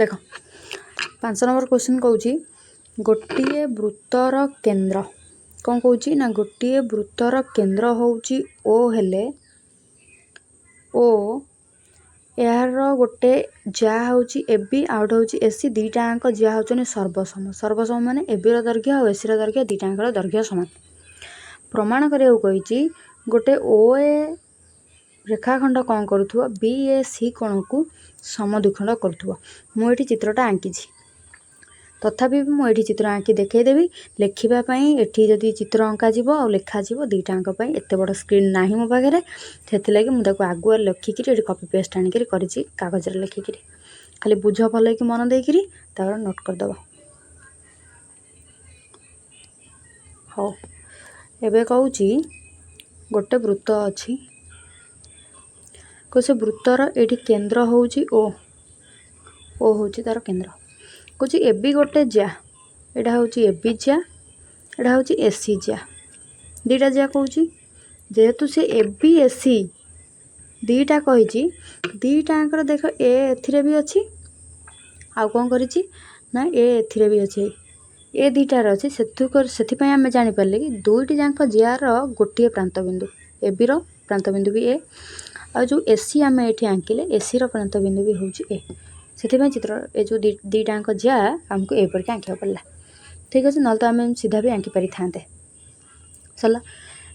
ଦେଖ, 5 number question କହୁଛି ଗୋଟିଏ ବୃତ୍ତର କେନ୍ଦ୍ର। କ'ଣ କହୁଛି ନା, ଗୋଟିଏ ବୃତ୍ତର କେନ୍ଦ୍ର ହେଉଛି ଓ ହେଲେ ଓ ଏହାର ଗୋଟେ ଜ୍ୟା ହେଉଛି ଏ ବି, ଆଉ ଗୋଟେ ହେଉଛି ଏ ସି। ଦୁଇଟା ଯାକ ଜ୍ୟା ହେଉଛନ୍ତି ସର୍ବସମ। ସର୍ବସମ ମାନେ ଏ ବିର ଦୈର୍ଘ୍ୟ ଆଉ ଏ ସିର ଦୈର୍ଘ୍ୟ, ଦୁଇଟାଙ୍କର ଦୈର୍ଘ୍ୟ ସମାନ। ପ୍ରମାଣ କରିବାକୁ କହିଛି, ଗୋଟେ ଓ ଏ ରେଖାଖଣ୍ଡ କ'ଣ କରୁଥିବ? ବି ଏ ସି କୋଣକୁ ସମଦ୍ୱିଖଣ୍ଡ କରୁଥିବ। ମୁଁ ଏଠି ଚିତ୍ରଟା ଆଙ୍କିଛି, ତଥାପି ବି ମୁଁ ଏଠି ଚିତ୍ର ଆଙ୍କି ଦେଖେଇଦେବି। ଲେଖିବା ପାଇଁ ଏଠି ଯଦି ଚିତ୍ର ଅଙ୍କାଯିବ ଆଉ ଲେଖାଯିବ, ଦୁଇଟାଙ୍କ ପାଇଁ ଏତେ ବଡ଼ ସ୍କ୍ରିନ୍ ନାହିଁ ମୋ ପାଖରେ। ସେଥିଲାଗି ମୁଁ ତାକୁ ଆଗୁଆ ଲେଖିକିରି ଏଠି କପି ପେଷ୍ଟ ଆଣିକିରି କରିଛି କାଗଜରେ ଲେଖିକିରି। ଖାଲି ବୁଝ ଭଲକି ମନ ଦେଇକିରି, ତାପରେ ନୋଟ୍ କରିଦେବ। ହଉ, ଏବେ କହୁଛି, ଗୋଟେ ବୃତ୍ତ ଅଛି। ସେ ବୃତ୍ତର ଏଇଠି କେନ୍ଦ୍ର ହେଉଛି ଓ। ଓ ହେଉଛି ତା'ର କେନ୍ଦ୍ର। କହୁଛି ଏ ବି ଗୋଟେ ଜ୍ୟା, ଏଇଟା ହେଉଛି ଏ ବି ଜ୍ୟା, ଏଇଟା ହେଉଛି ଏ ସି ଜ୍ୟା, ଦୁଇଟା ଜ୍ୟା କହୁଛି। ଯେହେତୁ ସେ ଏ ବି ଏ ସି ଦୁଇଟା କହିଛି, ଦୁଇଟାଙ୍କର ଦେଖ, ଏ ଏଥିରେ ବି ଅଛି, ଆଉ କ'ଣ କରିଛି ନା ଏ ଏଥିରେ ବି ଅଛି, ଏ ଦୁଇଟାରେ ଅଛି। ସେଥିପାଇଁ ଆମେ ଜାଣିପାରିଲେ କି ଦୁଇଟି ଯାକ ଜିଆର ଗୋଟିଏ ପ୍ରାନ୍ତବିନ୍ଦୁ। ଏ ବିର ପ୍ରାନ୍ତବିନ୍ଦୁ ବି ଏ, ଆଉ ଯେଉଁ ଏ ସି ଆମେ ଏଠି ଆଙ୍କିଲେ, ଏ ସିର ପ୍ରାନ୍ତବିନ୍ଦୁ ବି ହେଉଛି ଏ। ସେଥିପାଇଁ ଚିତ୍ର ଏ ଯେଉଁ ଦୁଇଟାଙ୍କ ଜିଆ ଆମକୁ ଏପରିକି ଆଙ୍କିବାକୁ ପଡ଼ିଲା। ଠିକ୍ ଅଛି, ନହେଲେ ତ ଆମେ ସିଧା ବି ଆଙ୍କି ପାରିଥାନ୍ତେ। ସରିଲା।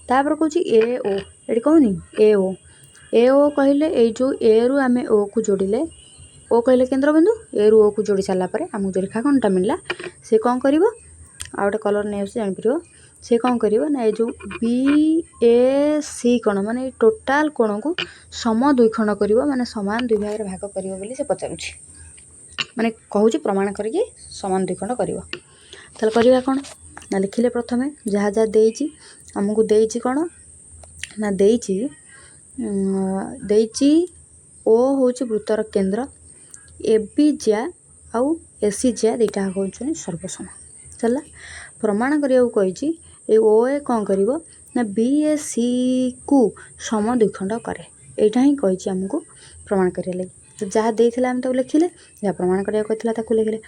ତାପରେ କହୁଛି ଏ ଓ, ଏଠି କହୁନି ଏ ଓ। ଏ ଓ କହିଲେ ଏଇ ଯେଉଁ ଏରୁ ଆମେ ଓକୁ ଯୋଡ଼ିଲେ, ଓ କହିଲେ କେନ୍ଦ୍ରବିନ୍ଦୁ, ଏରୁ ଓକୁ ଯୋଡ଼ି ସାରିଲା ପରେ ଆମକୁ ଯେଉଁ ରେଖାଖଣ୍ଡଟା ମିଳିଲା, ସେ କ'ଣ କରିବ? ଆଉ ଗୋଟେ କଲର୍ ନେଇ ଆସୁଛି, ଜାଣିପାରିବ। ସେ କ'ଣ କରିବ ନା, ଏ ଯେଉଁ ବି ଏ ସି କୋଣ, ମାନେ ଏଇ ଟୋଟାଲ୍ କୋଣକୁ ସମ ଦ୍ୱିଖଣ୍ଡ କରିବ, ମାନେ ସମାନ ଦୁଇ ଭାଗରେ ଭାଗ କରିବ ବୋଲି ସେ ପଚାରୁଛି, ମାନେ କହୁଛି ପ୍ରମାଣ କରିକି ସମାନ ଦ୍ୱିଖଣ୍ଡ କରିବ। ତାହେଲେ କରିବା କ'ଣ ନା, ଲେଖିଲେ ପ୍ରଥମେ ଯାହା ଯାହା ଦେଇଛି ଆମକୁ। ଦେଇଛି କ'ଣ ନା, ଦେଇଛି ଓ ହେଉଛି ବୃତ୍ତର କେନ୍ଦ୍ର, ଏ ବି ଜ୍ୟା ଆଉ ଏ ସି ଜ୍ୟା ଦୁଇଟା ହେଉଛନ୍ତି ସର୍ବସମ। ସରିଲା। ପ୍ରମାଣ କରିବାକୁ କହିଛି, ଏ ଓ ଏ କ'ଣ କରିବ ନା, ବି ଏ ସିକୁ ସମ ଦ୍ୱିଖଣ୍ଡ କରେ। ଏଇଟା ହିଁ କହିଛି ଆମକୁ ପ୍ରମାଣ କରିବା ଲାଗି। ତ ଯାହା ଦେଇଥିଲା ଆମେ ତାକୁ ଲେଖିଲେ, ଯାହା ପ୍ରମାଣ କରିବାକୁ କହିଥିଲା ତାକୁ ଲେଖିଲେ।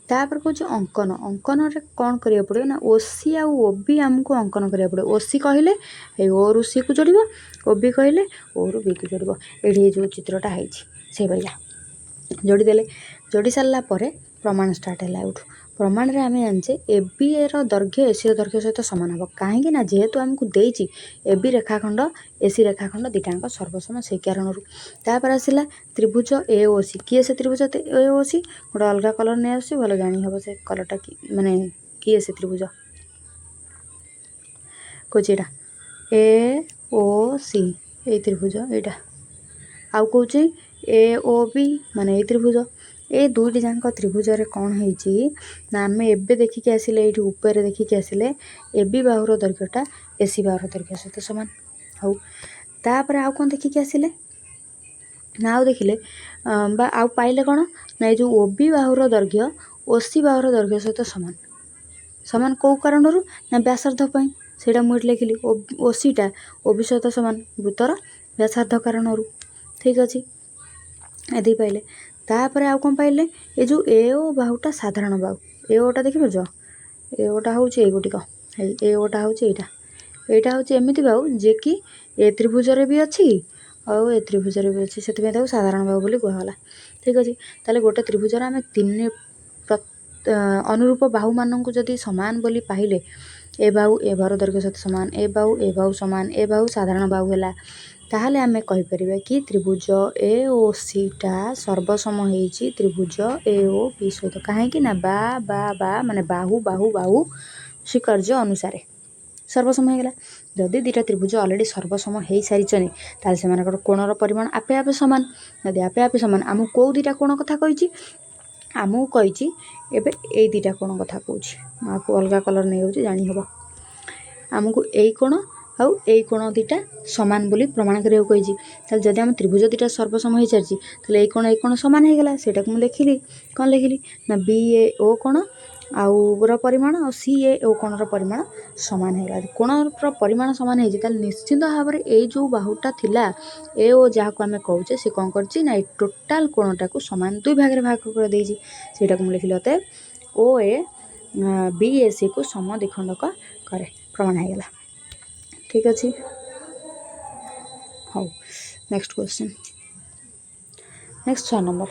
ତାପରେ କହୁଛି ଅଙ୍କନ। ଅଙ୍କନରେ କ'ଣ କରିବାକୁ ପଡ଼ିବ ନା, ଓ ସି ଆଉ ଓ ବି ଆମକୁ ଅଙ୍କନ କରିବାକୁ ପଡ଼ିବ। ଓ ସି କହିଲେ ଏଇ ଓରୁ ସିକୁ ଯୋଡ଼ିବ, ଓ ବି କହିଲେ ଓରୁ ବିକୁ ଯୋଡ଼ିବ। ଏଇଠି ଏ ଯେଉଁ ଚିତ୍ରଟା ହେଇଛି, ସେଇଭଳିଆ ଯୋଡ଼ିଦେଲେ। ଯୋଡ଼ି ସାରିଲା ପରେ ପ୍ରମାଣ ଷ୍ଟାର୍ଟ ହେଲା ଏଇଠୁ। ପ୍ରମାଣରେ ଆମେ ଜାଣିଛେ ଏ ବି ଏର ଦୈର୍ଘ୍ୟ ଏ ସିର ଦୈର୍ଘ୍ୟ ସହିତ ସମାନ ହେବ। କାହିଁକି ନା ଯେହେତୁ ଆମକୁ ଦେଇଛି ଏ ବି ରେଖାଖଣ୍ଡ, ଏ ସି ରେଖାଖଣ୍ଡ ଦୁଇଟାଙ୍କ ସର୍ବସମ, ସେଇ କାରଣରୁ। ତାପରେ ଆସିଲା ତ୍ରିଭୁଜ ଏ ଓ ସି। କିଏ ସେ ତ୍ରିଭୁଜ ଏ ଓ ସି? ଗୋଟେ ଅଲଗା କଲର୍ ନେଇ ଆସୁଛି, ଭଲ ଜାଣି ହେବ ସେ କଲର୍ଟା କି, ମାନେ କିଏ ସେ ତ୍ରିଭୁଜ କହୁଛି। ଏଇଟା ଏ ଓ ସି, ଏଇ ତ୍ରିଭୁଜ ଏଇଟା। ଆଉ କହୁଛି ଏ ଓ ବି, ମାନେ ଏଇ ତ୍ରିଭୁଜ। ଏ ଦୁଇଟି ଯାକ ତ୍ରିଭୁଜରେ କ'ଣ ହେଇଛି ନା, ଆମେ ଏବେ ଦେଖିକି ଆସିଲେ, ଏଇଠି ଉପରେ ଦେଖିକି ଆସିଲେ, ଏ ବି ବାହୁର ଦୈର୍ଘ୍ୟଟା ଏ ସି ବାହୁର ଦୈର୍ଘ୍ୟ ସହିତ ସମାନ। ହଉ, ତାପରେ ଆଉ କ'ଣ ଦେଖିକି ଆସିଲେ ନା, ଆଉ ଦେଖିଲେ ବା ଆଉ ପାଇଲେ କ'ଣ ନା, ଏ ଯେଉଁ ଓ ବି ବାହୁର ଦୈର୍ଘ୍ୟ ଓ ସି ବାହୁର ଦୈର୍ଘ୍ୟ ସହିତ ସମାନ। ସମାନ କେଉଁ କାରଣରୁ ନା, ବ୍ୟାସାର୍ଦ୍ଧ ପାଇଁ। ସେଇଟା ମୁଁ ଏଠି ଲେଖିଲି, ଓ ସିଟା ଓ ବି ସହିତ ସମାନ ବୃତ୍ତର ବ୍ୟାସାର୍ଦ୍ଧ କାରଣରୁ। ଠିକ୍ ଅଛି, ଏତିକି ପାଇଲେ। ତାପରେ ଆଉ କ'ଣ ପାଇଲେ? ଏ ଯେଉଁ ଏ ଓ ବାହୁଟା ସାଧାରଣ ବାହୁ। ଏ ଓଟା ଦେଖିପାରୁଛ? ଏ ଓଟା ହେଉଛି ଏଇ ଗୋଟିକ। ଏଇ ଏ ଓଟା ହେଉଛି ଏଇଟା। ଏଇଟା ହେଉଛି ଏମିତି ବାହୁ ଯିଏକି ଏ ତ୍ରିଭୁଜରେ ବି ଅଛି ଆଉ ଏ ତ୍ରିଭୁଜରେ ବି ଅଛି। ସେଥିପାଇଁ ତାକୁ ସାଧାରଣ ବାହୁ ବୋଲି କୁହାଗଲା। ଠିକ୍ ଅଛି, ତାହେଲେ ଗୋଟେ ତ୍ରିଭୁଜର ଆମେ ତିନି ଅନୁରୂପ ବାହୁମାନଙ୍କୁ ଯଦି ସମାନ ବୋଲି ପାଇଲେ, ଏ ବାହୁ ଏ ବାହୁର ଦୈର୍ଘ୍ୟ ସହିତ ସମାନ, ଏ ବାହୁ ଏ ବାହୁ ସମାନ, ଏ ବାହୁ ସାଧାରଣ ବାହୁ ହେଲା, ତାହେଲେ ଆମେ କହିପାରିବା କି ତ୍ରିଭୁଜ ଏ ଓ ସିଟା ସର୍ବସମ ହେଇଛି ତ୍ରିଭୁଜ ଏ ଓ ବି ସହିତ। କାହିଁକି ନା ବା ବା ବା, ମାନେ ବାହୁ ବାହୁ ବାହୁ ସ୍ୱୀକାର୍ଯ୍ୟ ଅନୁସାରେ ସର୍ବସମ ହେଇଗଲା। ଯଦି ଦୁଇଟା ତ୍ରିଭୁଜ ଅଲରେଡ଼ି ସର୍ବସମ ହେଇସାରିଛନ୍ତି, ତାହେଲେ ସେମାନଙ୍କର କୋଣର ପରିମାଣ ଆପେ ଆପେ ସମାନ। ଯଦି ଆପେ ଆପେ ସମାନ, ଆମକୁ କେଉଁ ଦୁଇଟା କୋଣ କଥା କହିଛି? ଆମକୁ କହିଛି ଏବେ ଏଇ ଦୁଇଟା କୋଣ କଥା କହୁଛି। ମୁଁ ଆକୁ ଅଲଗା କଲର୍ ନେଇଯାଉଛି, ଜାଣିହେବ ଆମକୁ। ଏଇ କୋଣ ଆଉ ଏଇ କୋଣ ଦୁଇଟା ସମାନ ବୋଲି ପ୍ରମାଣ କରିବାକୁ କହିଛି। ତାହେଲେ ଯଦି ଆମ ତ୍ରିଭୁଜ ଦୁଇଟା ସର୍ବସମ ହେଇସାରିଛି, ତାହେଲେ ଏଇ କୋଣ ଏଇ କୋଣ ସମାନ ହେଇଗଲା। ସେଇଟାକୁ ମୁଁ ଲେଖିଲି। କ'ଣ ଲେଖିଲି ନା, ବି ଏ ଓ କୋଣ ଆଉ ର ପରିମାଣ ଆଉ ସି ଏ ଓ କୋଣର ପରିମାଣ ସମାନ ହେଇଗଲା। କୋଣର ପରିମାଣ ସମାନ ହେଇଛି, ତାହେଲେ ନିଶ୍ଚିନ୍ତ ଭାବରେ ଏଇ ଯେଉଁ ବାହୁଟା ଥିଲା ଏ ଓ, ଯାହାକୁ ଆମେ କହୁଛେ, ସେ କ'ଣ କରିଛି ନା ଏଇ ଟୋଟାଲ୍ କୋଣଟାକୁ ସମାନ ଦୁଇ ଭାଗରେ ଭାଗ କରିଦେଇଛି। ସେଇଟାକୁ ମୁଁ ଲେଖିଲି, ଅତଏବ ଓ ଏ ବି ଏ ସିକୁ ସମଦ୍ୱିଖଣ୍ଡକ କରେ, ପ୍ରମାଣ ହେଇଗଲା। ଠିକ୍ ଅଛି। ହଉ, next question. Next 6 number.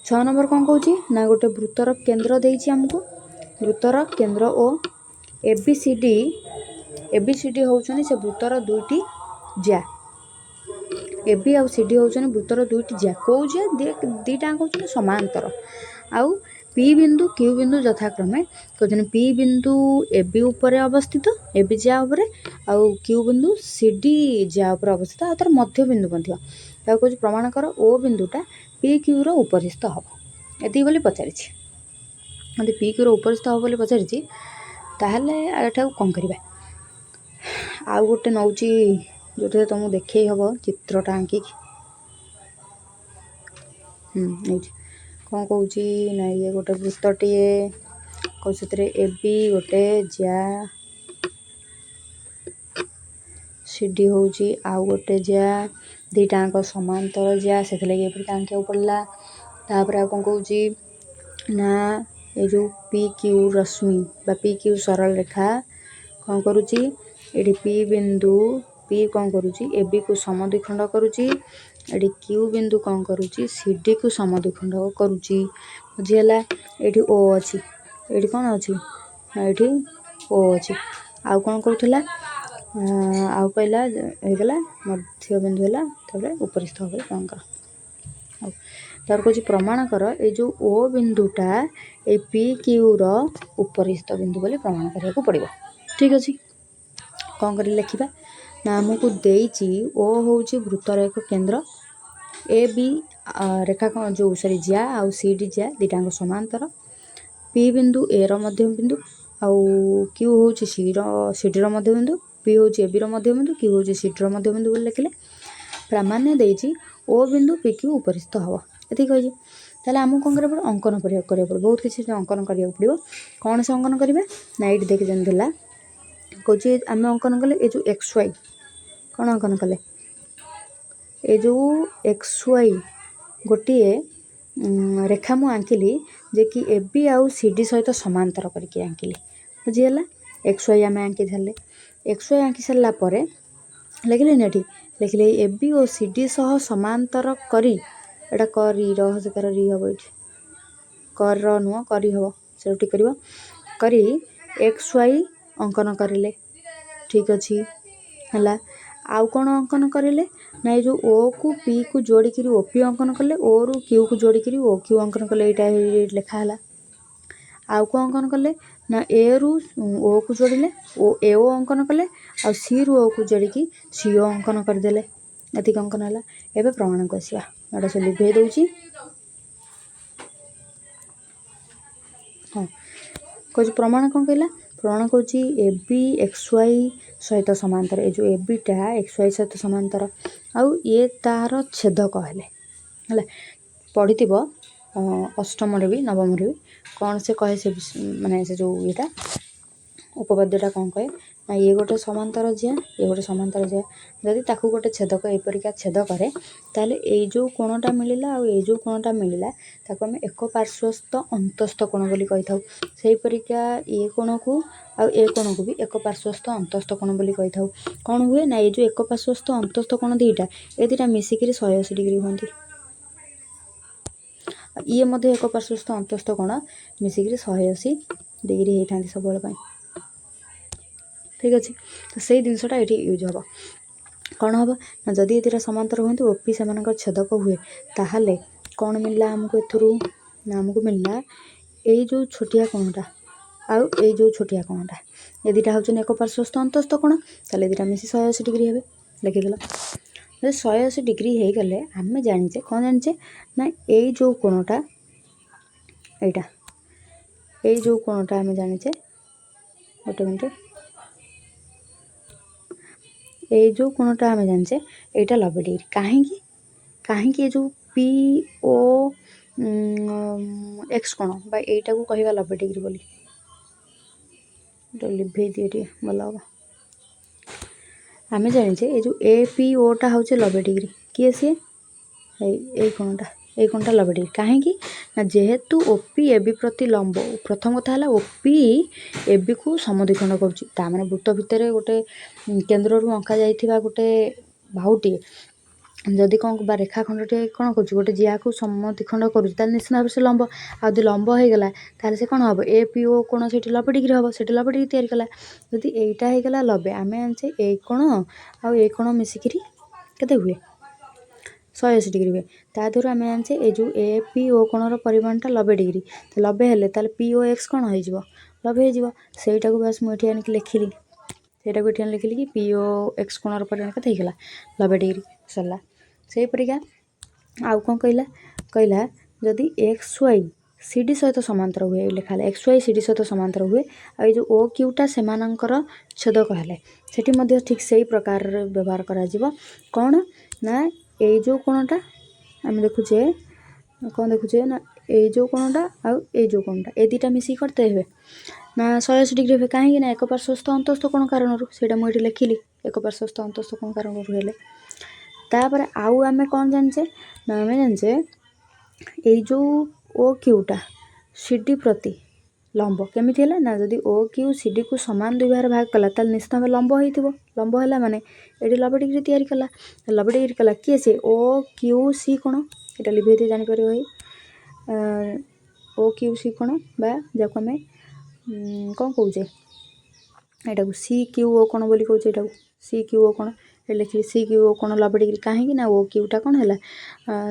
6 number କ'ଣ କହୁଛି ନା ଗୋଟେ ବୃତ୍ତର କେନ୍ଦ୍ର ଦେଇଛି ଆମକୁ। ବୃତ୍ତର କେନ୍ଦ୍ର ଓ ଏ ବି ସି ଡି, ଏ ବି ସି ଡି ହେଉଛନ୍ତି ସେ ବୃତ୍ତର ଦୁଇଟି ଜ୍ୟା। ଏ ବି ଆଉ ସି ଡି ହେଉଛନ୍ତି ବୃତ୍ତର ଦୁଇଟି ଜ୍ୟା। କେଉଁ ଜ୍ୟା? ଦୁଇଟା ହେଉଛନ୍ତି ସମାନ୍ତର। ଆଉ ପି ବିନ୍ଦୁ, କ୍ୟୁ ବିନ୍ଦୁ ଯଥାକ୍ରମେ କହୁଛନ୍ତି, ପି ବିନ୍ଦୁ ଏ ବି ଉପରେ ଅବସ୍ଥିତ, ଏ ବି ଜ୍ୟା ଉପରେ, ଆଉ କ୍ୟୁ ବିନ୍ଦୁ ସି ଡି ଜ୍ୟା ଉପରେ ଅବସ୍ଥିତ, ଆଉ ତାର ମଧ୍ୟବିନ୍ଦୁ ମଧ୍ୟ। ତାକୁ କହୁଛି, ପ୍ରମାଣ କର ଓ ବିନ୍ଦୁଟା ପି କ୍ୟୁର ଉପରିସ୍ଥ ହେବ। ଏତିକି ବୋଲି ପଚାରିଛି। ଯଦି ପି କ୍ୟୁର ଉପରିସ୍ଥ ହେବ ବୋଲି ପଚାରିଛି, ତାହେଲେ ଏଠାକୁ କ'ଣ କରିବା? ଆଉ ଗୋଟେ ନେଉଛି, ଯେଉଁଥିରେ ତୁମକୁ ଦେଖେଇ ହେବ ଚିତ୍ରଟା ଆଙ୍କିକି। ନେଉଛି। କ'ଣ କହୁଛି ନା ଇଏ ଗୋଟେ ବୃତ୍ତଟିଏ କହୁଛି, ସେଥିରେ ଏ ବି ଗୋଟେ ଜ୍ୟା, ସି ଡି ହେଉଛି ଆଉ ଗୋଟେ ଜ୍ୟା, ଦୁଇଟାଙ୍କ ସମାନ୍ତର ଜ୍ୟା, ସେଥିଲାଗି ଏପରିକା ଆଙ୍କିବାକୁ ପଡ଼ିଲା। ତାପରେ ଆଉ କ'ଣ କହୁଛି ନା ଏ ଯେଉଁ ପି କ୍ୟୁ ରଶ୍ମି ବା ପି କ୍ୟୁ ସରଳ ରେଖା କ'ଣ କରୁଛି? ଏଠି ପି ବିନ୍ଦୁ, ପି କ'ଣ କରୁଛି? ଏ ବିକୁ ସମଦ୍ୱିଖଣ୍ଡ କରୁଛି। ଏଠି କ୍ୟୁ ବିନ୍ଦୁ କ'ଣ କରୁଛି? ସି ଡିକୁ ସମଦ୍ୱିଖଣ୍ଡ କରୁଛି। ବୁଝିହେଲା? ଏଇଠି ଓ ଅଛି। ଏଇଠି କ'ଣ ଅଛି ନା ଏଇଠି ଓ ଅଛି। ଆଉ କ'ଣ କହୁଥିଲା? ଆଉ କହିଲା ହେଇଗଲା, ମଧ୍ୟବିନ୍ଦୁ ହେଲା, ତାପରେ ଉପରିସ୍ଥ ଭାବରେ କ'ଣ କର। ହଉ, ତାପରେ କହୁଛି, ପ୍ରମାଣ କର ଏଇ ଯେଉଁ ଓ ବିନ୍ଦୁଟା ଏଇ ପି କ୍ୟୁର ଉପରିସ୍ଥ ବିନ୍ଦୁ ବୋଲି ପ୍ରମାଣ କରିବାକୁ ପଡ଼ିବ। ଠିକ୍ ଅଛି। କ'ଣ କରି ଲେଖିବା ନା ଆମକୁ ଦେଇଛି ଓ ହେଉଛି ବୃତ୍ତର ଏକ କେନ୍ଦ୍ର, ଏ ବି ରେଖା କ'ଣ ଯେଉଁ ସରି ଜ୍ୟା ଆଉ ସି ଡି ଜ୍ୟା ଦୁଇଟାଙ୍କ ସମାନ୍ତର, ପି ବିନ୍ଦୁ ଏର ମଧ୍ୟବିନ୍ଦୁ, ଆଉ କ୍ୟୁ ହେଉଛି ସିର ସି ଡିର ମଧ୍ୟବିନ୍ଦୁ। ପି ହେଉଛି ଏ ବିର ମଧ୍ୟବିନ୍ଦୁ, କ୍ୟୁ ହେଉଛି ସି ଡିର ମଧ୍ୟବିନ୍ଦୁ ବୋଲି ଲେଖିଲେ। ପ୍ରାମାଣ୍ୟ ଦେଇଛି ଓ ବିନ୍ଦୁ ପି କ୍ୟୁ ଉପରିସ୍ଥ ହେବ, ଏତିକି କହିଛି। ତାହେଲେ ଆମକୁ କ'ଣ କରିବାକୁ ପଡ଼ିବ? ଅଙ୍କନ କରିବାକୁ ପଡ଼ିବ। ବହୁତ କିଛି ଅଙ୍କନ କରିବାକୁ ପଡ଼ିବ। କ'ଣ ସେ ଅଙ୍କନ କରିବା ନା ଏଇଠି ଦେଖି ଯେମିତି ଥିଲା, କହୁଛି ଆମେ ଅଙ୍କନ କଲେ ଏ ଯେଉଁ ଏକ୍ସ ୱାଇ। କ'ଣ ଅଙ୍କନ କଲେ? ଏ ଯେଉଁ ଏକ୍ସ ୱାଇ ଗୋଟିଏ ରେଖା ମୁଁ ଆଙ୍କିଲି ଯେ କି ଏ ବି ଆଉ ସି ଡି ସହିତ ସମାନ୍ତର କରିକି ଆଙ୍କିଲି। ବୁଝିହେଲା? ଏକ୍ସ ୱାଇ ଆମେ ଆଙ୍କି ସାରିଲେ। ଏକ୍ସ ୱାଇ ଆଙ୍କି ସାରିଲା ପରେ ଲେଖିଲେନି, ଏଠି ଲେଖିଲେ ଏ ବି ଓ ସି ଡି ସହ ସମାନ୍ତର କରି, ଏଇଟା କରି ରହ ସେ ତାର ରି ହେବ, ଏଇଠି କର ନୁହଁ, କରି ହେବ, ସେଇଟା ଠିକ୍ କରିବ, କରି ଏକ୍ସ ୱାଇ ଅଙ୍କନ କରିଲେ। ଠିକ୍ ଅଛି, ହେଲା। ଆଉ କ'ଣ ଅଙ୍କନ କରିଲେ ନା ଏଇ ଯେଉଁ ଓକୁ ପିକୁ ଯୋଡ଼ିକିରି ଓ ପି ଅଙ୍କନ କଲେ, ଓରୁ କ୍ୟୁକୁ ଯୋଡ଼ିକିରି ଓ କ୍ୟୁ ଅଙ୍କନ କଲେ। ଏଇଟା ଲେଖା ହେଲା। ଆଉ କ'ଣ ଅଙ୍କନ କଲେ ନା ଏରୁ ଓକୁ ଯୋଡ଼ିଲେ ଓ ଏ ଓ ଅଙ୍କନ କଲେ, ଆଉ ସିରୁ ଓକୁ ଯୋଡ଼ିକି ସି ଓ ଅଙ୍କନ କରିଦେଲେ। ଏତିକି ଅଙ୍କନ ହେଲା। ଏବେ ପ୍ରମାଣକୁ ଆସିବା। ଏଇଟା ସେ ଲିଭେଇ ଦେଉଛି। ହଁ, କହୁଛି ପ୍ରମାଣ। କ'ଣ କହିଲା? ପ୍ରମାଣ କହୁଛି ଏ ବି ଏକ୍ସ ୱାଇ ସହିତ ସମାନ୍ତର। ଏ ଯେଉଁ ଏ ବିଟା ଏକ୍ସ ୱାଇ ସହିତ ସମାନ୍ତର ଆଉ ଇଏ ତାର ଛେଦକ ହେଲେ ହେଲା। ପଢ଼ିଥିବ ଅଷ୍ଟମରେ ବି, ନବମରେ ବି। କ'ଣ ସେ କହେ? ସେ ମାନେ ସେ ଯେଉଁ ଇଏଟା ଉପପାଦ୍ୟଟା କ'ଣ କହେ ନା ଇଏ ଗୋଟେ ସମାନ୍ତର ଜ୍ୟା, ଇଏ ଗୋଟେ ସମାନ୍ତର ଜ୍ୟା, ଯଦି ତାକୁ ଗୋଟେ ଛେଦକ ଏପରିକା ଛେଦ କରେ, ତାହେଲେ ଏଇ ଯେଉଁ କୋଣଟା ମିଳିଲା ଆଉ ଏଇ ଯେଉଁ କୋଣଟା ମିଳିଲା, ତାକୁ ଆମେ ଏକ ପାର୍ଶ୍ୱସ୍ଥ ଅନ୍ତସ୍ଥ କୋଣ ବୋଲି କହିଥାଉ। ସେହିପରିକା ଇଏ କୋଣକୁ ଆଉ ଏ କୋଣକୁ ବି ଏକ ପାର୍ଶ୍ୱସ୍ଥ ଅନ୍ତସ୍ଥ କୋଣ ବୋଲି କହିଥାଉ। କ'ଣ ହୁଏ ନା ଏଇ ଯେଉଁ ଏକ ପାର୍ଶ୍ୱସ୍ଥ ଅନ୍ତସ୍ଥ କୋଣ ଦୁଇଟା, ଏ ଦୁଇଟା ମିଶିକିରି 180 ଡିଗ୍ରୀ ହୁଅନ୍ତି। ଇଏ ମଧ୍ୟ ଏକ ପାର୍ଶ୍ୱସ୍ଥ ଅନ୍ତସ୍ଥ କୋଣ ମିଶିକିରି 180 ଡିଗ୍ରୀ ହେଇଥାନ୍ତି ସବୁବେଳେ ପାଇଁ। ଠିକ୍ ଅଛି। ତ ସେଇ ଜିନିଷଟା ଏଇଠି ୟୁଜ୍ ହେବ। କ'ଣ ହେବ ନା ଯଦି ଏ ଦୁଇଟା ସମାନ୍ତର ହୁଅନ୍ତି, ଓ ପି ସେମାନଙ୍କର ଛେଦକ ହୁଏ, ତାହେଲେ କ'ଣ ମିଳିଲା ଆମକୁ ଏଥିରୁ? ନା ଆମକୁ ମିଳିଲା ଏଇ ଯେଉଁ ଛୋଟିଆ କୋଣଟା ଆଉ ଏଇ ଯେଉଁ ଛୋଟିଆ କୋଣଟା, ଏ ଦୁଇଟା ହେଉଛନ୍ତି ଏକ ପାର୍ଶ୍ୱସ୍ଥ ଅନ୍ତସ୍ଥ କୋଣ। ତାହେଲେ ଏ ଦୁଇଟା ମିଶି 180 ଡିଗ୍ରୀ ହେବେ। ଲେଖିଦେଲ। ଯଦି 180 ଡିଗ୍ରୀ ହେଇଗଲେ, ଆମେ ଜାଣିଛେ, କ'ଣ ଜାଣିଛେ ନା ଏଇ ଯେଉଁ କୋଣଟା, ଏଇଟା, ଏଇ ଯେଉଁ କୋଣଟା ଆମେ ଜାଣିଛେ, ଗୋଟେ ମିନିଟ୍, ଏଇ ଯେଉଁ କୋଣଟା ଆମେ ଜାଣିଛେ, ଏଇଟା 90 ଡିଗ୍ରୀ। କାହିଁକି? କାହିଁକି ଏ ଯେଉଁ ପି ଓ ଏକ୍ସ କୋଣ ବା ଏଇଟାକୁ କହିବା 90 ଡିଗ୍ରୀ ବୋଲି? ଲିଭେଇ ଦିଏ ଟିକେ, ଭଲ ହେବ। ଆମେ ଜାଣିଛେ ଏଇ ଯେଉଁ ଏ ପି ଓଟା ହେଉଛି 90 ଡିଗ୍ରୀ। କିଏ ସିଏ? ଏଇ କୋଣଟା, ଏଇ କୋଣଟା 90 ଡିଗ୍ରୀ। କାହିଁକି ନା ଯେହେତୁ ଓ ପି ଏ ବି ପ୍ରତି ଲମ୍ବ। ପ୍ରଥମ କଥା ହେଲା, ଓ ପି ଏ ବିକୁ ସମଦ୍ୱିଖଣ୍ଡ କରୁଛି। ତା ମାନେ ବୃତ୍ତ ଭିତରେ ଗୋଟେ କେନ୍ଦ୍ରରୁ ଅଙ୍କା ଯାଇଥିବା ଗୋଟେ ବାହୁଟିଏ ଯଦି କ'ଣ ବା ରେଖାଖଣ୍ଡଟିଏ କ'ଣ କରୁଛି, ଗୋଟେ ଜିଆକୁ ସମଦ୍ୱିଖଣ୍ଡ କରୁଛି, ତାହେଲେ ନିଶ୍ଚିତ ଭାବରେ ସେ ଲମ୍ବ। ଆଉ ଯଦି ଲମ୍ବ ହେଇଗଲା, ତାହେଲେ ସେ କ'ଣ ହେବ? ଏ ପି ଓ କୋଣ ସେଇଠି 90 ଡିଗ୍ରୀ ହେବ। ସେଠି 90 ଡିଗ୍ରୀ ତିଆରି କଲା। ଯଦି ଏଇଟା ହେଇଗଲା 90, ଆମେ ଜାଣିଛେ ଏଇ କୋଣ ଆଉ ଏଇ କୋଣ ମିଶିକିରି କେତେ ହୁଏ? 180 ଡିଗ୍ରୀ ହୁଏ। ତା ଦେହରୁ ଆମେ ଜାଣିଛେ ଏ ଯେଉଁ ଏ ପି ଓ କୋଣର ପରିମାଣଟା 90 ଡିଗ୍ରୀ। 90 ହେଲେ ତାହେଲେ ପି ଓ ଏକ୍ସ କ'ଣ ହେଇଯିବ? 90 ହେଇଯିବ। ସେଇଟାକୁ ବାସ୍ ମୁଁ ଏଠି ଆଣିକି ଲେଖିଲି। ସେଇଟାକୁ ଏଠି ଆଣି ଲେଖିଲି କି ପି ଓ ଏକ୍ସ କୋଣର ପରିମାଣ କେତେ ହେଇଗଲା? 90 ଡିଗ୍ରୀ। ସରିଲା। ସେହିପରିକା ଆଉ କ'ଣ କହିଲା? କହିଲା ଯଦି ଏକ୍ସ ୱାଇ ସି ଡି ସହିତ ସମାନ୍ତର ହୁଏ, ଲେଖା ହେଲା ଏକ୍ସ ୱାଇ ସି ଡି ସହିତ ସମାନ୍ତର ହୁଏ, ଆଉ ଏଇ ଯେଉଁ ଓ କ୍ୟୁଟା ସେମାନଙ୍କର ଛେଦକ ହେଲେ, ସେଠି ମଧ୍ୟ ଠିକ୍ ସେଇ ପ୍ରକାରର ବ୍ୟବହାର କରାଯିବ। କ'ଣ ନା ଏଇ ଯେଉଁ କୋଣଟା ଆମେ ଦେଖୁଛେ, କ'ଣ ଦେଖୁଛେ ନା ଏଇ ଯେଉଁ କୋଣଟା ଆଉ ଏଇ ଯେଉଁ କୋଣଟା, ଏ ଦୁଇଟା ମିଶିକି କେତେ ହେବେ ନା 180 ଡିଗ୍ରୀ ହେବେ। କାହିଁକି ନା ଏକ ପାର୍ଶ୍ୱସ୍ଥ ଅନ୍ତସ୍ଥ କୋଣ କାରଣରୁ। ସେଇଟା ମୁଁ ଏଠି ଲେଖିଲି, ଏକ ପାର୍ଶ୍ୱସ୍ଥ ଅନ୍ତସ୍ଥ କୋଣ କାରଣରୁ ହେଲେ। ତାପରେ ଆଉ ଆମେ କ'ଣ ଜାଣିଛେ ନା ଆମେ ଜାଣିଛେ ଏଇ ଯେଉଁ ଓ କ୍ୟୁଟା ସି ଡି ପ୍ରତି ଲମ୍ବ। କେମିତି ହେଲା ନା ଯଦି ଓ କ୍ୟୁ ସି ଡିକୁ ସମାନ ଦୁଇ ଭାଗରେ ଭାଗ କଲା, ତାହେଲେ ନିଶ୍ଚିତ ଭାବେ ଲମ୍ବ ହେଇଥିବ। ଲମ୍ବ ହେଲା ମାନେ ଏଠି 90 ଡିଗ୍ରୀ ତିଆରି କଲା। 90 ଡିଗ୍ରୀ କଲା କିଏ ସେ? ଓ କ୍ୟୁ ସି କୋଣ। ଏଇଟା ଲିଭେଇ ଦେଇ ଜାଣିପାରିବ ଭାଇ। ଓ କ୍ୟୁ ସି କୋଣ ବା ଯାହାକୁ ଆମେ କ'ଣ କହୁଛେ, ଏଇଟାକୁ ସି କ୍ୟୁ ଓ କୋଣ ବୋଲି କହୁଛେ। ଏଇଟାକୁ ସି କ୍ୟୁ ଓ କୋଣ ଏଠି ଲେଖିଲି। ସି କ୍ୟୁ ଓ କୋଣ 90 ଡିଗ୍ରୀ। କାହିଁକି ନା ଓ କ୍ୟୁଟା କ'ଣ ହେଲା?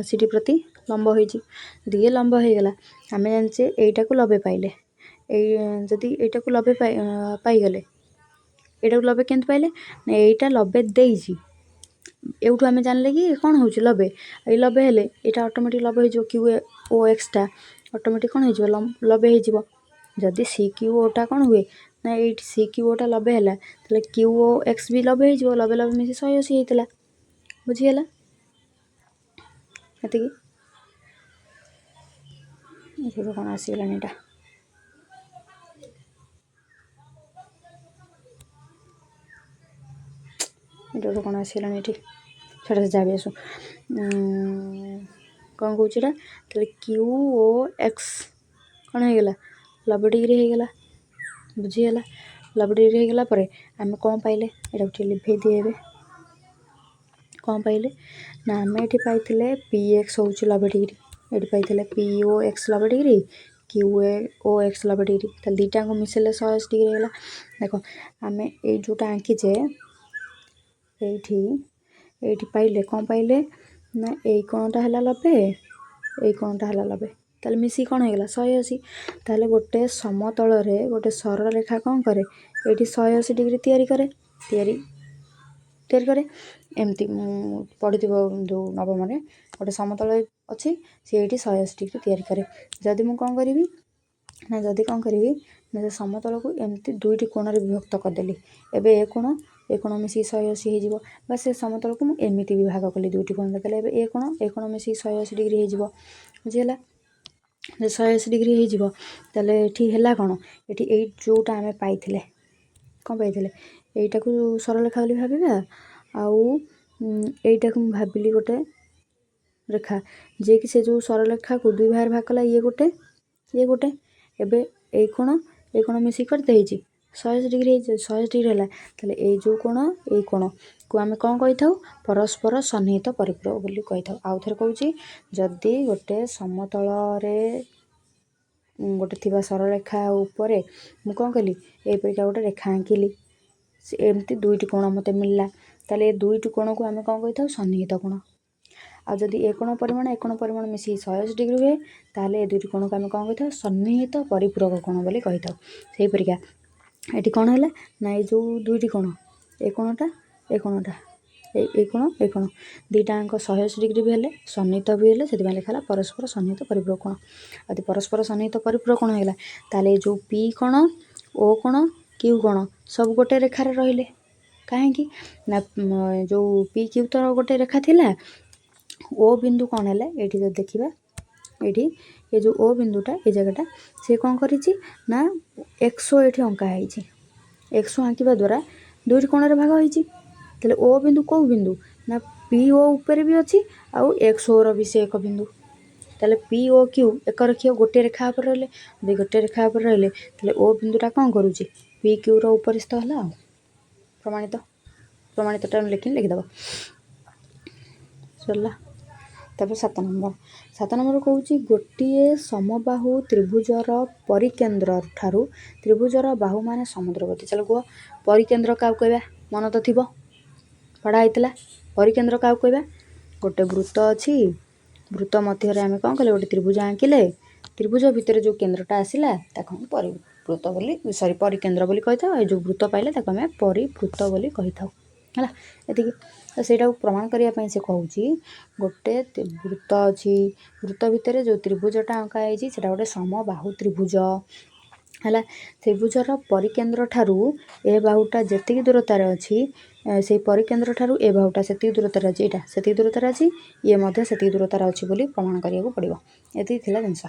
ସି ଡି ପ୍ରତି ଲମ୍ବ ହେଇଛି। ଯଦି ଇଏ ଲମ୍ବ ହେଇଗଲା, ଆମେ ଜାଣିଛେ ଏଇଟାକୁ 90 ପାଇଲେ, ଏଇ ଯଦି ଏଇଟାକୁ 90 ପାଇଗଲେ, ଏଇଟାକୁ 90 କେମିତି ପାଇଲେ ନା ଏଇଟା 90 ଦେଇଛି। ଏଇଠୁ ଆମେ ଜାଣିଲେ କି କ'ଣ ହେଉଛି? 90। ଏଇ 90 ହେଲେ ଏଇଟା ଅଟୋମେଟିକ୍ 90 ହେଇଯିବ। କ୍ୟୁ ଏ ଓ ଏକ୍ସଟା ଅଟୋମେଟିକ୍ କ'ଣ ହେଇଯିବ? 90 ହେଇଯିବ। ଯଦି ସି କ୍ୟୁ ଓଟା କ'ଣ ହୁଏ ନା ଏଇଠି ସି କ୍ୟୁ ଓଟା 90 ହେଲା, ତାହେଲେ କ୍ୟୁ ଓ ଏକ୍ସ ବି 90 ହେଇଯିବ। 90 90 ମିଶି 180 ହେଇଥିଲା। ବୁଝିହେଲା ଏତିକି? ଏଥିରୁ କ'ଣ ଆସିଗଲାଣି ଏଇଟା? ଏଇଟା କ'ଣ ଆସିଗଲାଣି ଏଠି? ଛାଡ଼, ସେ ଯାହା ବି ଆସୁ। କ'ଣ କହୁଛି ଏଇଟା? ତାହେଲେ କ୍ୟୁ ଓ ଏକ୍ସ କ'ଣ ହେଇଗଲା? 90 ଡିଗ୍ରୀ ହେଇଗଲା। ବୁଝିହେଲା? 90 ଡିଗ୍ରୀ ହେଇଗଲା ପରେ ଆମେ କ'ଣ ପାଇଲେ? ଏଇଟାକୁ ଟିକେ ଲିଭେଇ ଦିଏ ଏବେ। କ'ଣ ପାଇଲେ ନା ଆମେ ଏଠି ପାଇଥିଲେ ପି ଏକ୍ସ ହେଉଛି 90 ଡିଗ୍ରୀ। ଏଠି ପାଇଥିଲେ P O X 90 degree, Q A O X 90 degree. ତାହେଲେ ଦୁଇଟାଙ୍କୁ ମିଶେଇଲେ 180 ଡିଗ୍ରୀ ହେଇଗଲା। ଦେଖ, ଆମେ ଏଇ ଯେଉଁଟା ଆଙ୍କିଛେ ଏଇଠି, ପାଇଲେ କ'ଣ ପାଇଲେ ନା ଏଇ କୋଣଟା ହେଲା 90, ଏଇ କୋଣଟା ହେଲା 90। ତାହେଲେ ମିଶିକି କ'ଣ ହେଇଗଲା? 180। ତାହେଲେ ଗୋଟେ ସମତଳରେ ଗୋଟେ ସରଳ ରେଖା କ'ଣ କରେ? ଏଇଠି 180 ଡିଗ୍ରୀ ତିଆରି କରେ, ତିଆରି କରେ। ଏମିତି ମୁଁ ପଢ଼ିଥିବ ଯେଉଁ ନବମରେ, ଗୋଟେ ସମତଳ ଅଛି, ସେ ଏଇଠି 180 ଡିଗ୍ରୀ ତିଆରି କରେ। ଯଦି ମୁଁ କ'ଣ କରିବି ନା ଯଦି କ'ଣ କରିବି ନା ସେ ସମତଳକୁ ଏମିତି ଦୁଇଟି କୋଣରେ ବିଭକ୍ତ କରିଦେଲି, ଏବେ ଏ କୋଣ ଏ କୋଣ ମିଶିକି 180 ହେଇଯିବ। ବା ସେ ସମତଳକୁ ମୁଁ ଏମିତି ବିଭାଗ କଲି ଦୁଇଟି କୋଣରେ, ତାହେଲେ ଏବେ ଏ କୋଣ ଏ କୋଣ ମିଶିକି 180 ଡିଗ୍ରୀ ହେଇଯିବ। ବୁଝିହେଲା? ଯଦି 180 ଡିଗ୍ରୀ ହେଇଯିବ, ତାହେଲେ ଏଠି ହେଲା କ'ଣ? ଏଠି ଏଇ ଯେଉଁଟା ଆମେ ପାଇଥିଲେ, କ'ଣ ପାଇଥିଲେ? ଏଇଟାକୁ ସରଳରେଖା ବୋଲି ଭାବିବା। ଆଉ ଏଇଟାକୁ ମୁଁ ଭାବିଲି ଗୋଟେ ରେଖା, ଯିଏକି ସେ ଯେଉଁ ସରଳରେଖାକୁ ଦୁଇ ଭାଗରେ ଭାଗ କଲା, ଇଏ ଗୋଟେ, ଇଏ ଗୋଟେ। ଏବେ ଏଇ କୋଣ ଏଇ କୋଣ ମିଶିକି କେତେ ହେଇଛି? 180 ଡିଗ୍ରୀ ହେଇଛି। 180 ଡିଗ୍ରୀ ହେଲା, ତାହେଲେ ଏଇ ଯେଉଁ କୋଣ ଏଇ କୋଣକୁ ଆମେ କ'ଣ କହିଥାଉ? ପରସ୍ପର ସନ୍ନିହିତ ପରିପୂରକ ବୋଲି କହିଥାଉ। ଆଉ ଥରେ କହୁଛି, ଯଦି ଗୋଟେ ସମତଳରେ ଗୋଟେ ଥିବା ସରଳରେଖା ଉପରେ ମୁଁ କ'ଣ କଲି, ଏଇପରିକା ଗୋଟେ ରେଖା ଆଙ୍କିଲି, ସେ ଏମିତି ଦୁଇଟି କୋଣ ମୋତେ ମିଳିଲା, ତାହେଲେ ଏ ଦୁଇଟି କୋଣକୁ ଆମେ କ'ଣ କହିଥାଉ? ସନ୍ନିହିତ କୋଣ। ଆଉ ଯଦି ଏ କୋଣ ପରିମାଣ ଏ କୋଣ ପରିମାଣ ମିଶିକି 180 ଡିଗ୍ରୀ ହୁଏ, ତାହେଲେ ଏ ଦୁଇଟି କୋଣକୁ ଆମେ କ'ଣ କହିଥାଉ? ସନ୍ନିହିତ ପରିପୂରକ କୋଣ ବୋଲି କହିଥାଉ। ସେହିପରିକା ଏଠି କ'ଣ ହେଲା ନା ଏଇ ଯେଉଁ ଦୁଇଟି କୋଣ, ଏ କୋଣଟା ଏ କୋଣଟା, ଏଇ କୋଣ ଏ କୋଣ, ଦୁଇଟା ଯାକ 180 ଡିଗ୍ରୀ ବି ହେଲେ, ସନ୍ନିହିତ ବି ହେଲେ। ସେଥିପାଇଁ ଲେଖା ହେଲା ପରସ୍ପର ସନ୍ନିହିତ ପରିପୂରକ କୋଣ। ଆଉ ଯଦି ପରସ୍ପର ସନ୍ନିହିତ ପରିପୂରକ କୋଣ ହେଇଗଲା, ତାହେଲେ ଏ ଯେଉଁ ପି କୋଣ, ଓ କୋଣ, କ୍ୟୁ କୋଣ ସବୁ ଗୋଟେ ରେଖାରେ ରହିଲେ। କାହିଁକି ନା ଯେଉଁ ପି କ୍ୟୁ ତ ଗୋଟେ ରେଖା ଥିଲା। ଓ ବିନ୍ଦୁ କ'ଣ ହେଲା? ଏଇଠି ଯଦି ଦେଖିବା, ଏଇଠି ଏ ଯେଉଁ ଓ ବିନ୍ଦୁଟା, ଏ ଜାଗାଟା ସେ କ'ଣ କରିଛି ନା ଏକ୍ସ ଓ ଏଠି ଅଙ୍କା ହେଇଛି। ଏକ୍ସ ଓ ଆଙ୍କିବା ଦ୍ୱାରା ଦୁଇଟି କୋଣରେ ଭାଗ ହେଇଛି। ତାହେଲେ ଓ ବିନ୍ଦୁ କେଉଁ ବିନ୍ଦୁ ନା ପି ଓ ଉପରେ ବି ଅଛି ଆଉ ଏକ୍ସ ଓର ବି ସେ ଏକ ବିନ୍ଦୁ। ତାହେଲେ ପି ଓ କ୍ୟୁ ଏକ ରେଖୀୟ, ଗୋଟିଏ ରେଖା ଉପରେ ରହିଲେ। ଯଦି ଗୋଟିଏ ରେଖା ଉପରେ ରହିଲେ, ତାହେଲେ ଓ ବିନ୍ଦୁଟା କ'ଣ କରୁଛି? ପି କ୍ୟୁର ଉପରିସ୍ଥ ହେଲା। ଆଉ ପ୍ରମାଣିତ, ପ୍ରମାଣିତଟା ଲେଖିନି, ଲେଖିଦେବ, ସରିଲା। ତାପରେ 7 ନମ୍ବର। 7 ନମ୍ବର କହୁଛି, ଗୋଟିଏ ସମବାହୁ ତ୍ରିଭୁଜର ପରିକେନ୍ଦ୍ର ଠାରୁ ତ୍ରିଭୁଜର ବାହୁମାନେ ସମଦୂରବର୍ତ୍ତୀ। ଚାଲ କୁହ, ପରିକେନ୍ଦ୍ର କାହାକୁ କହିବା? ମନ ତ ଥିବ, ପଢ଼ା ହେଇଥିଲା। ପରିକେନ୍ଦ୍ର କାହାକୁ କହିବା? ଗୋଟେ ବୃତ୍ତ ଅଛି, ବୃତ୍ତ ମଧ୍ୟରେ ଆମେ କ'ଣ କଲେ? ଗୋଟେ ତ୍ରିଭୁଜ ଆଙ୍କିଲେ। ତ୍ରିଭୁଜ ଭିତରେ ଯେଉଁ କେନ୍ଦ୍ରଟା ଆସିଲା, ତାକୁ ଆମେ ପରିବୃତ୍ତ ବୋଲି, ସରି, ପରିକେନ୍ଦ୍ର ବୋଲି କହିଥାଉ। ଆଉ ଯେଉଁ ବୃତ୍ତ ପାଇଲେ, ତାକୁ ଆମେ ପରିବୃତ୍ତ ବୋଲି କହିଥାଉ। ହେଲା, ଏତିକି ତ। ସେଇଟାକୁ ପ୍ରମାଣ କରିବା ପାଇଁ ସେ କହୁଛି, ଗୋଟେ ବୃତ୍ତ ଅଛି, ବୃତ୍ତ ଭିତରେ ଯେଉଁ ତ୍ରିଭୁଜଟା ଅଙ୍କା ହେଇଛି, ସେଇଟା ଗୋଟେ ସମବାହୁ ତ୍ରିଭୁଜ ହେଲା। ତ୍ରିଭୁଜର ପରିକେନ୍ଦ୍ର ଠାରୁ ଏ ବାହୁଟା ଯେତିକି ଦୂରତାରେ ଅଛି, ସେଇ ପରିକେନ୍ଦ୍ର ଠାରୁ ଏ ବାହୁଟା ସେତିକି ଦୂରତାରେ ଅଛି, ଏଇଟା ସେତିକି ଦୂରତାରେ ଅଛି, ଇଏ ମଧ୍ୟ ସେତିକି ଦୂରତାରେ ଅଛି ବୋଲି ପ୍ରମାଣ କରିବାକୁ ପଡ଼ିବ। ଏତିକି ଥିଲା ଜିନିଷ,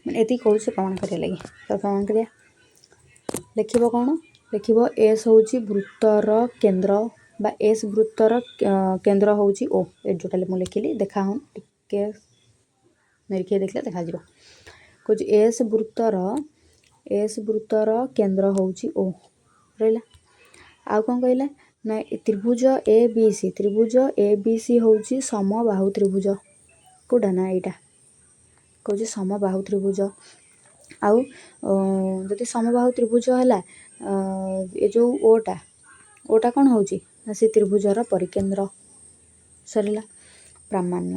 ମାନେ ଏତିକି କହୁଛି ପ୍ରମାଣ କରିବା ଲାଗି। ତ ପ୍ରମାଣ କରିବା। ଲେଖିବ କ'ଣ ଲେଖିବ? ଏସ୍ ହେଉଛି ବୃତ୍ତର କେନ୍ଦ୍ର ବା ଏସ୍ ବୃତ୍ତର କେନ୍ଦ୍ର ହେଉଛି ଓ। ଏ ଯେଉଁଟା ମୁଁ ଲେଖିଲି ଦେଖା ହେଉନି, ଟିକେ ନିରୀକ୍ଷି ଦେଖିଲେ ଦେଖାଯିବ। କହୁଛି ଏସ୍ ବୃତ୍ତର କେନ୍ଦ୍ର ହେଉଛି ଓ ରହିଲା। ଆଉ କ'ଣ କହିଲା ନା ତ୍ରିଭୁଜ ଏ ବି ସି, ତ୍ରିଭୁଜ ଏ ବି ସି ହେଉଛି ସମବାହୁ ତ୍ରିଭୁଜ। କେଉଁଟା ନା ଏଇଟା କହୁଛି ସମବାହୁ ତ୍ରିଭୁଜ। ଆଉ ଯଦି ସମବାହୁ ତ୍ରିଭୁଜ ହେଲା, ଏ ଯେଉଁ ଓଟା କ'ଣ ହେଉଛି ନା ସେ ତ୍ରିଭୁଜର ପରିକେନ୍ଦ୍ର। ସରିଲା। ପ୍ରାମାଣ୍ୟ,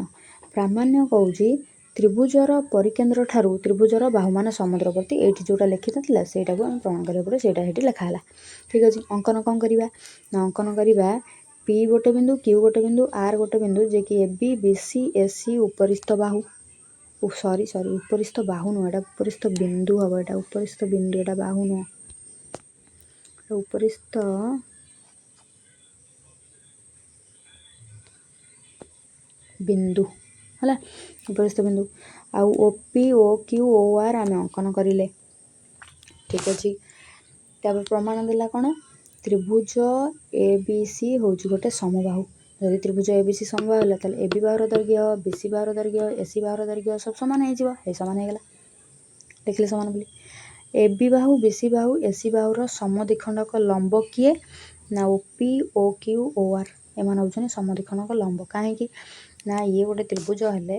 ପ୍ରାମାଣ୍ୟ କହୁଛି, ତ୍ରିଭୁଜର ପରିକେନ୍ଦ୍ର ଠାରୁ ତ୍ରିଭୁଜର ବାହୁମାନ ସମଦୂରବର୍ତ୍ତୀ। ଏଇଠି ଯେଉଁଟା ଲେଖିନଥିଲା, ସେଇଟାକୁ ଆମେ ପ୍ରମାଣ କରିବାକୁ ପଡ଼ିବ। ସେଇଟା ସେଇଠି ଲେଖା ହେଲା। ଠିକ୍ ଅଛି। ଅଙ୍କନ କ'ଣ କରିବା ନା ଅଙ୍କନ କରିବା ପି ଗୋଟେ ବିନ୍ଦୁ, କ୍ୟୁ ଗୋଟେ ବିନ୍ଦୁ, ଆର୍ ଗୋଟେ ବିନ୍ଦୁ, ଯିଏକି ଏ ବି, ବି ସି, ଏ ସି ଉପରିସ୍ଥ ବାହୁ। ସରି ସରି, ଉପରିସ୍ଥ ବାହୁ ନୁହଁ, ଏଇଟା ଉପରିସ୍ଥ ବିନ୍ଦୁ ହେବ। ଏଇଟା ଉପରିସ୍ଥ ବିନ୍ଦୁ, ଏଇଟା ବାହୁ ନୁହଁ, ଉପରିସ୍ଥ ବିନ୍ଦୁ ହେଲା, ଉପରିସ୍ଥ ବିନ୍ଦୁ। ଆଉ ଓ ପି, ଓ କ୍ୟୁ, ଓ ଆର୍ ଆମେ ଅଙ୍କନ କରିଲେ। ଠିକ୍ ଅଛି। ତାପରେ ପ୍ରମାଣ ଦେଲା କ'ଣ? ତ୍ରିଭୁଜ ଏ ବି ସି ହେଉଛି ଗୋଟେ ସମବାହୁ। ଯଦି ତ୍ରିଭୁଜ ଏ ବି ସି ସମବାହୁ ହେଲା, ତାହେଲେ ଏ ବି ବାହୁର ଦୈର୍ଘ୍ୟ, ବି ସି ବାହୁର ଦୈର୍ଘ୍ୟ, ଏ ସି ବାହୁର ଦୈର୍ଘ୍ୟ ସବୁ ସମାନ ହେଇଯିବ। ଏଇ ସମାନ ହେଇଗଲା, ଲେଖିଲେ ସମାନ ବୋଲି। ଏ ବି ବାହୁ, B C Bahu, A C ବାହୁର ସମଦ୍ୱିଖଣ୍ଡକ ଲମ୍ବ କିଏ ନା ଓ ପି, ଓ କ୍ୟୁ, ଓ ଆର୍। ଏମାନେ ହେଉଛନ୍ତି ସମଦ୍ୱିଖଣ୍ଡକ ଲମ୍ବ। କାହିଁକି ନା ଇଏ ଗୋଟେ ତ୍ରିଭୁଜ ହେଲେ,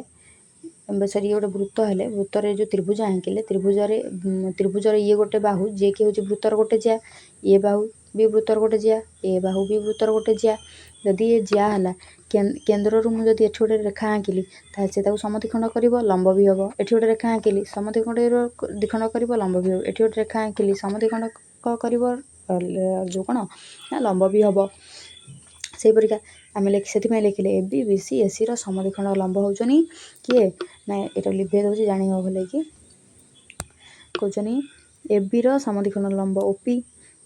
ସରି, ଇଏ ଗୋଟେ ବୃତ୍ତ ହେଲେ, ବୃତ୍ତରେ ଯେଉଁ ତ୍ରିଭୁଜ ଆଙ୍କିଲେ, ତ୍ରିଭୁଜର ଇଏ ଗୋଟେ ବାହୁ, ଯିଏକି ହେଉଛି ବୃତ୍ତର ଗୋଟେ ଜ୍ୟା। ଇଏ ବାହୁ ବି ବୃତ୍ତର ଗୋଟେ ଜ୍ୟା, ଏ ବାହୁ ବି ବୃତ୍ତର ଗୋଟେ ଜ୍ୟା। ଯଦି ଏ ଜ୍ୟା ହେଲା, କେନ୍ଦ୍ରରୁ ମୁଁ ଯଦି ଏଠି ଗୋଟେ ରେଖା ଆଙ୍କିଲି, ତାହେଲେ ସେ ତାକୁ ସମଦ୍ୱିଖଣ୍ଡ କରିବ, ଲମ୍ବ ବି ହେବ। ଏଠି ଗୋଟେ ରେଖା ଆଙ୍କିଲି, ସମଦ୍ୱିଖଣ୍ଡ ଦ୍ୱିଖଣ୍ଡ କରିବ, ଲମ୍ବ ବି ହେବ। ଏଠି ଗୋଟେ ରେଖା ଆଙ୍କିଲି, ସମଦ୍ୱିଖଣ୍ଡ କରିବ, ଯେଉଁ କ'ଣ ନା ଲମ୍ବ ବି ହେବ। ସେହିପରିକା ଆମେ ଲେଖି, ସେଥିପାଇଁ ଲେଖିଲେ ଏ ବି, ବି ସି, ଏ ସିର ସମଦ୍ୱିଖଣ୍ଡ ଲମ୍ବ ହେଉଛନ୍ତି କିଏ ନା, ଏଇଟା ଲିଭେଇ ଦେଉଛି, ଜାଣି ହେବ ଭଲକି। କହୁଛନ୍ତି ଏ ବିର ସମଦ୍ୱିଖଣ୍ଡ ଲମ୍ବ ଓ ପି,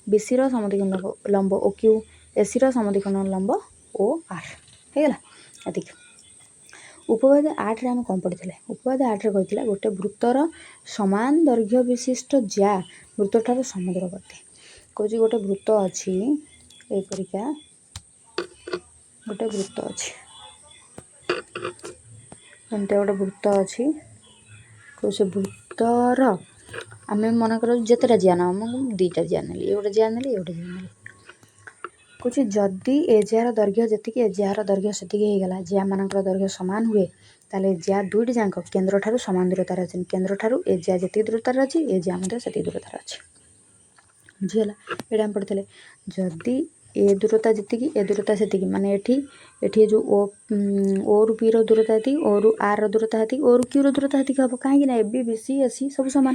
ବି ସିର ସମଦ୍ୱିଖଣ୍ଡ ଲମ୍ବ ଓ କ୍ୟୁ, ଏ ସିର ସମଦ୍ୱିଖଣ୍ଡ ଲମ୍ବ ଓ ଆର୍। ହେଇଗଲା ଏତିକି। ଉପପାଦ୍ୟ 8ରେ ଆମେ କ'ଣ ପଢ଼ିଥିଲେ? ଉପପାଦ୍ୟ 8ରେ କହିଥିଲା, ଗୋଟେ ବୃତ୍ତର ସମାନ ଦୈର୍ଘ୍ୟ ବିଶିଷ୍ଟ ଜ୍ୟା ବୃତ୍ତଠାରୁ ସମଦୂରବର୍ତ୍ତୀ। କହୁଛି ଗୋଟେ ବୃତ୍ତ ଅଛି, ଏଇପରିକା ଗୋଟେ ବୃତ୍ତ ଅଛି, ଏମିତି ଗୋଟେ ବୃତ୍ତ ଅଛି। ସେ ବୃତ୍ତର ଆମେ ମନେକର ଯେତେଟା ଜିଆ ନେବା, ମୁଁ ଦୁଇଟା ଜିଆ ନେଲି, ଇଏ ଗୋଟେ ଜିଆ ନେଲି, ଇଏ ଗୋଟେ ଜିଆ ନେଲି। କହୁଛି, ଯଦି ଏ ଜିଆର ଦୈର୍ଘ୍ୟ ଯେତିକି, ଏ ଜିଆର ଦୈର୍ଘ୍ୟ ସେତିକି ହେଇଗଲା, ଜିଆମାନଙ୍କର ଦୈର୍ଘ୍ୟ ସମାନ ହୁଏ, ତାହେଲେ ଜିଆ ଦୁଇଟି ଯାକ କେନ୍ଦ୍ରଠାରୁ ସମାନ ଦୂରତାରେ ଅଛନ୍ତି। କେନ୍ଦ୍ରଠାରୁ ଏ ଜିଆ ଯେତିକି ଦୂରତାରେ ଅଛି, ଏ ଜିଆ ମଧ୍ୟ ସେତିକି ଦୂରତାରେ ଅଛି। ବୁଝିଗଲା? ଏଇଟା ଆମେ ପଢ଼ିଥିଲେ। ଯଦି ଏ ଦୂରତା ଯେତିକି, ଏ ଦୂରତା ସେତିକି, ମାନେ ଏଠି ଯେଉଁ ଓରୁ ପିର ଦୂରତା ଏତିକି, ଓରୁ ଆର୍ର ଦୂରତା ସେତିକି, ଓରୁ କ୍ୟୁର ଦୂରତା ସେତିକି ହେବ। କାହିଁକି ନା ଏ ବି, ବି ସି, ଏ ସି ସବୁ ସମାନ।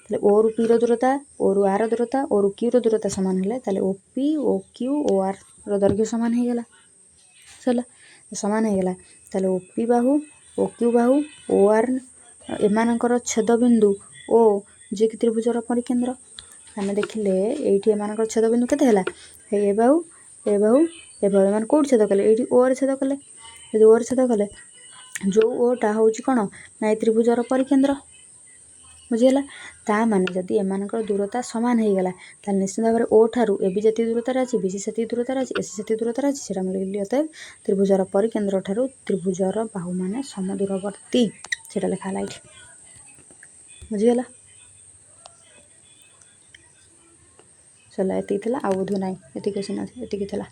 ତାହେଲେ ଓରୁ ପିର ଦୂରତା, ଓରୁ ଆର୍ର ଦୂରତା, ଓରୁ କ୍ୟୁର ଦୂରତା ସମାନ ହେଲେ, ତାହେଲେ ଓ ପି, ଓ କ୍ୟୁ, ଓ ଆର୍ର ଦୈର୍ଘ୍ୟ ସମାନ ହେଇଗଲା। ସରିଲା। ସମାନ ହେଇଗଲା, ତାହେଲେ ଓ ପି ବାହୁ, ଓ କ୍ୟୁ ବାହୁ, ଓ ଆର୍ ଏମାନଙ୍କର ଛେଦବିନ୍ଦୁ ଓ, ଯିଏକି ତ୍ରିଭୁଜର ପରିକେନ୍ଦ୍ର। ଆମେ ଦେଖିଲେ ଏଇଠି ଏମାନଙ୍କର ଛେଦବିନ୍ଦୁ କେତେ ହେଲା? ଏ ବାହୁ, ଏ ବାହୁ, ଏ ବାହୁ, ଏମାନେ କେଉଁଠି ଛେଦ କଲେ? ଏଇଠି ଓରେ ଛେଦ କଲେ। ଯଦି ଓରେ ଛେଦ କଲେ, ଯେଉଁ ଓଟା ହେଉଛି କ'ଣ ନା ଏ ତ୍ରିଭୁଜର ପରିକେନ୍ଦ୍ର। ବୁଝିହେଲା? ତା ମାନେ ଯଦି ଏମାନଙ୍କର ଦୂରତା ସମାନ ହେଇଗଲା, ତାହେଲେ ନିଶ୍ଚିତ ଭାବରେ ଓ ଠାରୁ ଏ ବି ଯେତିକି ଦୂରତାରେ ଅଛି, ବି ସି ସେତିକି ଦୂରତାରେ ଅଛି, ଏ ସି ସେତିକି ଦୂରତାରେ ଅଛି। ସେଇଟା ମୁଁ ଲେଖିଲି, ଅତଏବ ତ୍ରିଭୁଜର ପରିକେନ୍ଦ୍ର ଠାରୁ ତ୍ରିଭୁଜର ବାହୁମାନେ ସମଦୂରବର୍ତ୍ତୀ। ସେଇଟା ଲେଖା ହେଲା ଏଇଠି। ବୁଝିଗଲା? ସରିଲା, ଏତିକି ଥିଲା। ଆଉ ବୋଧେ ନାହିଁ, ଏତିକି ଅଛି ନା? ଏତିକି ଥିଲା।